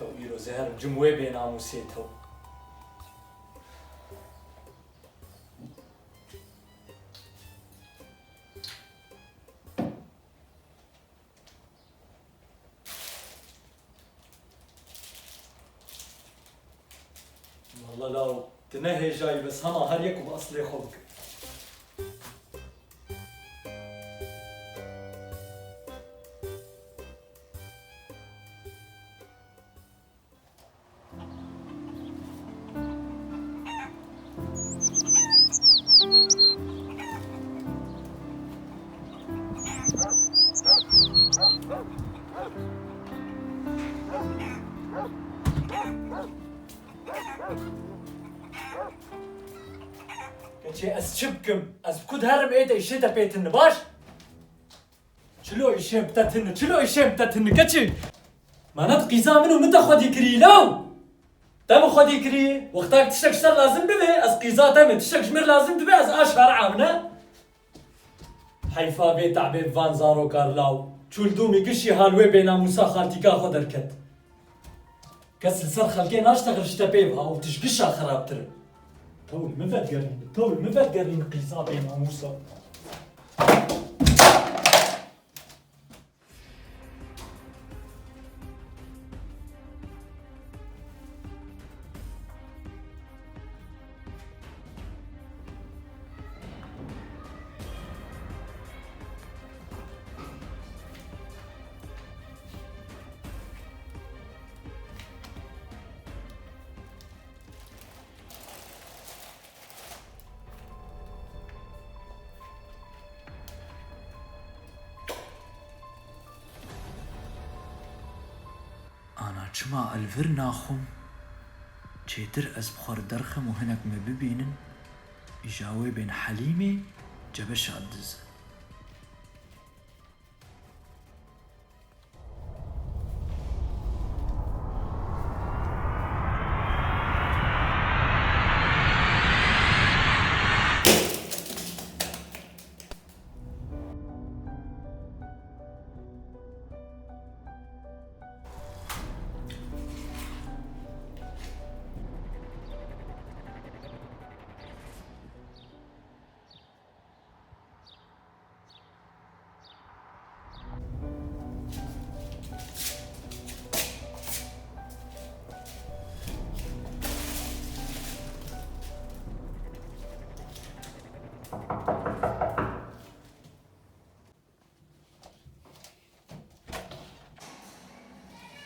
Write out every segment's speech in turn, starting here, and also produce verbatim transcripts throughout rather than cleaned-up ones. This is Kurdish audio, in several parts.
Îro zehrim cim wê bênamûsê tew. Walla law, tu ne hêjayî, bes hema her yek û bi eslê xwe bike. Keçê ez çi bikim? Ez bi ku diherim ê te îşê te pê tune, baş? Çilo îşê bi te tune, çilo îşê bi te tune keçê? Ma ne di qîza min û min te xwedî kirî law? Te min xwedî kirî, wexta tiştek ji te lazim bibe, ez qîza te me, tiştek ji min lazim dibe, ez a şari'a min e. Heyfa vê te'bê bi van zarokar law. Çû li dûmî gişî ha li wê bênamûsa xaltîka xwe derket. Kes li ser xelkê naştexil ji te pê biha û tu ji gişa xerabtir e. Tew li min vegerîn, tew li min vegerîn qîza bênamûsa. Ana çima ez li vir naxwim? Çêtir ez bi xwe li derxim û hinek me bibînin, îja wê bên Helîmê cebe şad diz e.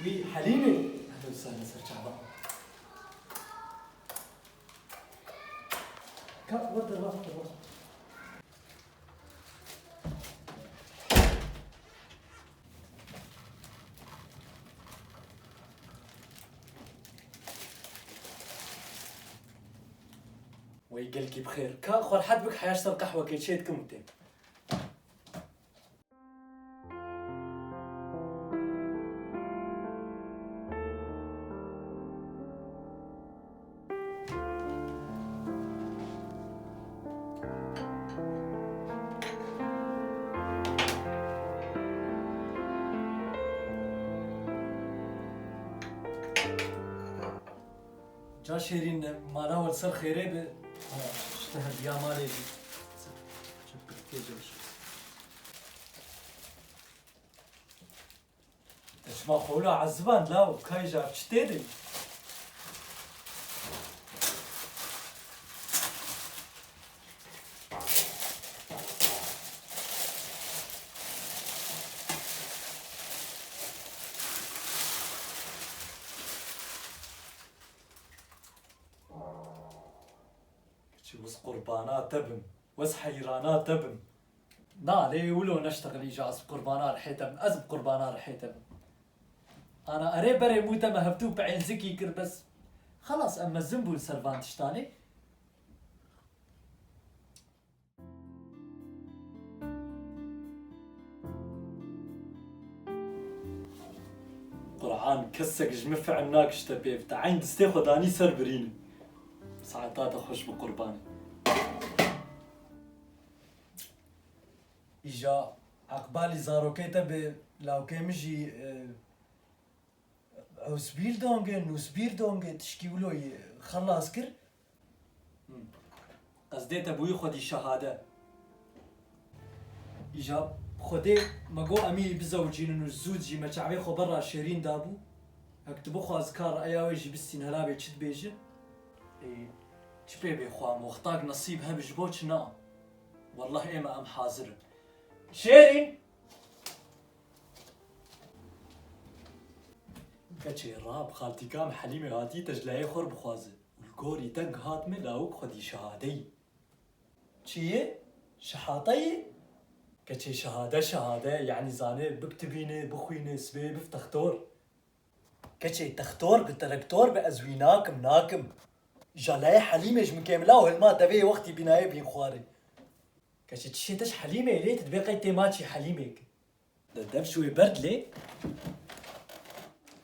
Wî Helîmê. Helo, ser, ser çava. Ka, werde, werde, werde. Wey gelkî bi xêr. Ka xwe rehet bik, heya ji ser qehwekê çê dikim û têm. Ca şêrîn, mala we li ser xêrê be. Ha, ji te hediya malê jî. Çi pikê caş. Te çima xwe wila eziband law, kay jar çi tê de? Çi wis qurbana te bim, wis heyrana te bim. Na, lê wilo neştexilî ja ez bi qurbana rihê te bim, ez bi qurbana rihê te bim. Ana erê berê mû te me hevdû pi'êlzikî kir bes. Xelas em mezin bûn ser van tiştanê. Quran, kesek ji min fi'l nake ji te pê bite. Eyn distê xwe danî ser birînê. Saeta te xweş bi qurbanê. Îja eqbalî zarokê te bi lawkê min jî, e, Ausbildung, Ausbildung, tişkî wilo yê xelas kir. Qezdê te bûyî xwedî şehade. Îja Xwedê me got em î bizewicînin û zûd jî me çavê xwe berra Şêrîn dabû. Hek tu bixwaz kar eya wê jî bistîn hela bê çi dibêje? Ê, çi pê bê xwam, wextak nesîb hebe ji bo çi na? Wellah ê me em hazir in. Şêrîn! Keçê rab, xaltîka em Helîmê hatî te ji layê xwe bixwaze. Û li gorî deng hat me lawik xwedî şehadeyî. Çi yê? Şehadeyî? Keçê şehade şehade, yanî zanê bik tibîne, bixwîne, sibê bif textor. Keçê textor bi, telektor bi, ez wî nakim, nakim. Jaleyê Helîmê ji min kêmila û hilma devê wextî bînayê bîn xwarê. Keçê çişê te ji Helîmê lê, tu dibê qey tê maçî Helîmêk. De dev ji wê berd lê.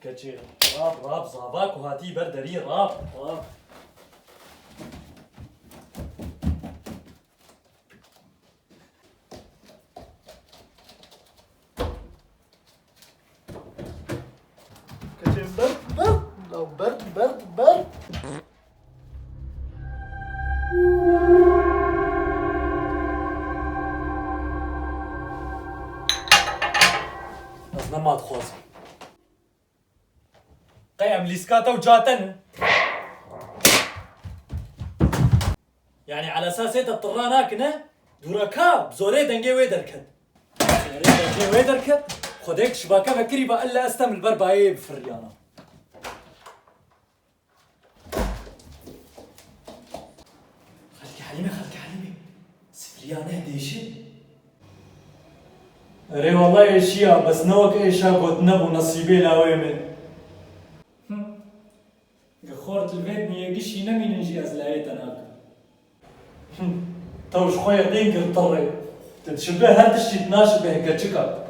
Keçê rab, rab, zava ku hatî ber derî, rab, rab. Keçê berd, berd, la berd, berd, berd. Ez nema dixwazim. Qey em lîska te û ca te ne? Yanî ala esasê te tirra nakine, dûra ka bi zorê dengê wê derket. Zorê dengê wê derket, Xwedê ki şibake vekirî ba elle estem li ber bayê bifiriyana. Xelkê Helîmê, xelkê Helîmê. Sifriya ne dêşin. Erê wellay êşiya, bes ne wek êşa gotine bû nesîbê lawê min. Hi. Gi xort li vê dinyê gişî nemînin jî ez layê te nakim. Hi. Tew ji xwe yeqîn kir tirrê. Tu dişibe her tiştî tu naşibe keçika.